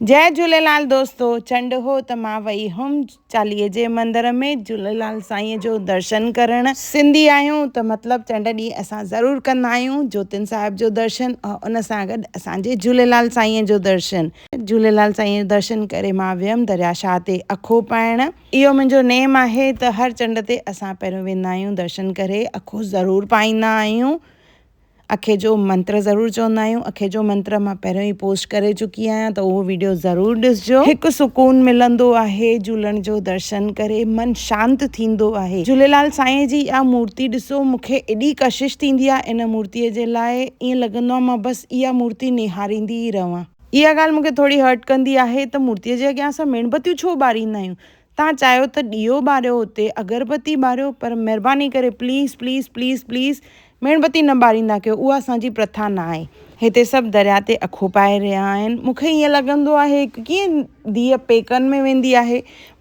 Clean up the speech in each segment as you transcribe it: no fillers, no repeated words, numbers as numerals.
جئي جهوليلال دوستو چنڊ هو ته مان وئي هيم چاليهي جي مندر ۾ جهوليلال سائين جو درشن ڪرڻ. سنڌي آهيون ته مطلب چنڊ ڏينهن اسان ضرور ڪندا آهيون جوتين صاحب جو درشن ۽ ان سان گڏ اسان جي جهوليلال سائين جو درشن. جهوليلال سائين جو درشن ڪري مان ويم دريا شاهه تي اکو پائڻ. اهو منهنجو نيم آهي ته هر چنڊ تي اسان پهريون ويندا آهيون درشن ڪري اکو ضرور پائيندا آهيون. اکي جو منتر ضرور چوندا آهيون اکي جو منتر مان پهريون ئي پوسٽ ڪري چڪي آهيان ته اهو ويڊيو ضرور ڏسجو هڪ سڪون ملندو آهي جهولڻ جو درشن ڪري من شانت ٿيندو آهي جهوليلال سائين جي اها مورتي ڏسو مون کي ايڏي ڪشش ٿيندي آهي ان مورتي جي لاء ائين لڳندو آهي مان بس اها مورتي نهاريندي ئي رهان. اها ڳالهه مون کي ٿوري هرٽ ڪندي آهي ته مورتي جي اڳيان اسان ميڻ بتيون ڇو ٻاريندا آهيون توهان چاهيو ته ڏيئو ٻاريو اتي اگربتي ٻاريو پر مھرباني ڪري پليز پليز پليز پليز ميڻ بتي نه ٻاريندا ڪيو اها اسان جي پرٿا نه آهي. هتي سڀ دريا تي اکو پائي رهيا آهن مون کي ائين لڳندو آهي ڪيئن ڌيء پيڪن ۾ ويندي آهي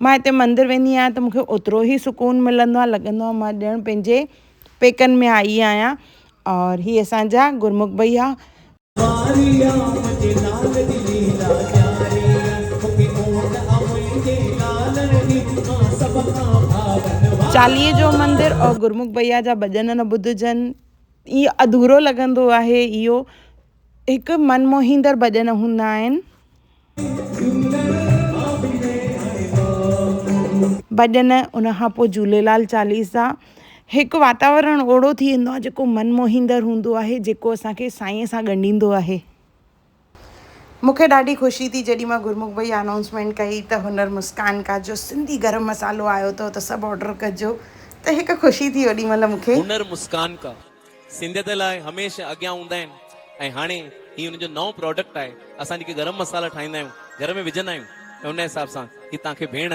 مان هتي مندر ويندي آهيان ته مون کي اوترو ئي سڪون ملندو آهي لڳندو آهي مان ڄڻ پنهنجي پيڪن ۾ آئي آهيان اور هي اسان جا گرمک ڀئيا چاليهي جو مندر اور گرمک ڀئيا جا ڀڄن نه ٻڌجن ائين اڌورو لڳندو آهي اهو هڪ من موهيندڙ ڀڄن هوندا آهن. ڀڄن ان کان پوء جهوليلال چاليسا هڪ واتاورڻ اهڙو ٿي ويندو آهي جيڪو من موهيندڙ هوندو آهي جيڪو اسان کي سائين سان ڳنڍيندو آهي. مون کي ڏاڍي خوشي ٿي جڏهن مان گرمک ڀئي انائونسمينٽ ڪئي ته هنر مسڪان ڪا جو سنڌي گرم مصالحو آيو اٿو ته سڀ آرڊر ڪجو ته هڪ خوشي ٿي اوڏي مهل مون کي. هنر مسڪان ڪا سنڌيت لاء هميشه اڳيان هوندا آهن ۽ هاڻي هي ان جو نئون پراڊڪٽ آهي اسان جيڪي گرم مصالحا ٺاهيندا آهيون گهر ۾ وجهندا آهيون ۽ ان حساب سان هي توهان کي ڀيڻ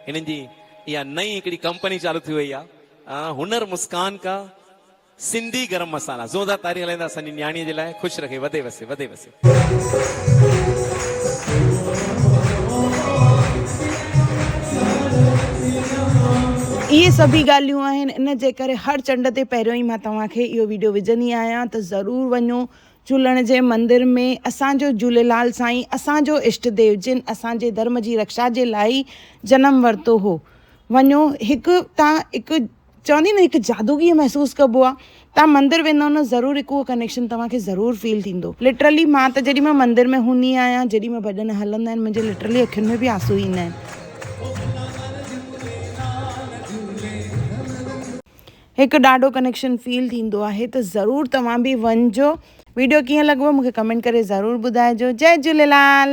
هنن جي اها نئين هڪڙي ڪمپني چالو ٿي وئي آهي هنر مسڪان ڪا سنڌي گرم مصالحا زوردار تاري هلائيندا اسان جي نياڻي جي لاء خوش رکي وڌي وسي وڌي وسي. اهي سڀ ئي ڳالهيون آهن ان جي ڪري هر چنڊ تي پهريون ئي مان توهان کي اهو ويڊيو وجهندي آهيان ته ضرور وڃو جهولڻ جي مندر ۾ اسان جو جهوليلال سائين اسان جو اشٽ ديو جن اسان جي ڌرم جي رڪشا جي لاء ئي جنم ورتو هو وڃو هڪ تان هڪ چوندي نه هڪ جادوگي محسوس ڪبو آ توهان مندر ويندؤ نه ضرور هڪ اهو ڪنيڪشن توهان کي ضرور فيل ٿيندو لٽرلي مان ته جيڏي مهل مندر ۾ هوندي آهيان جيڏي مهل ڀڄن هلندا آهن منهنجي لٽرلي اکين ۾ به آنسو ايندا آهن. هڪ ڏاڍو ڪنيڪشن فيل ٿيندو آهي ته ضرور توهان به وڃجو ويڊيو ڪيئن لڳو مونکي ڪمينٽ ڪري ضرور ٻڌائجو جئي جهوليلال.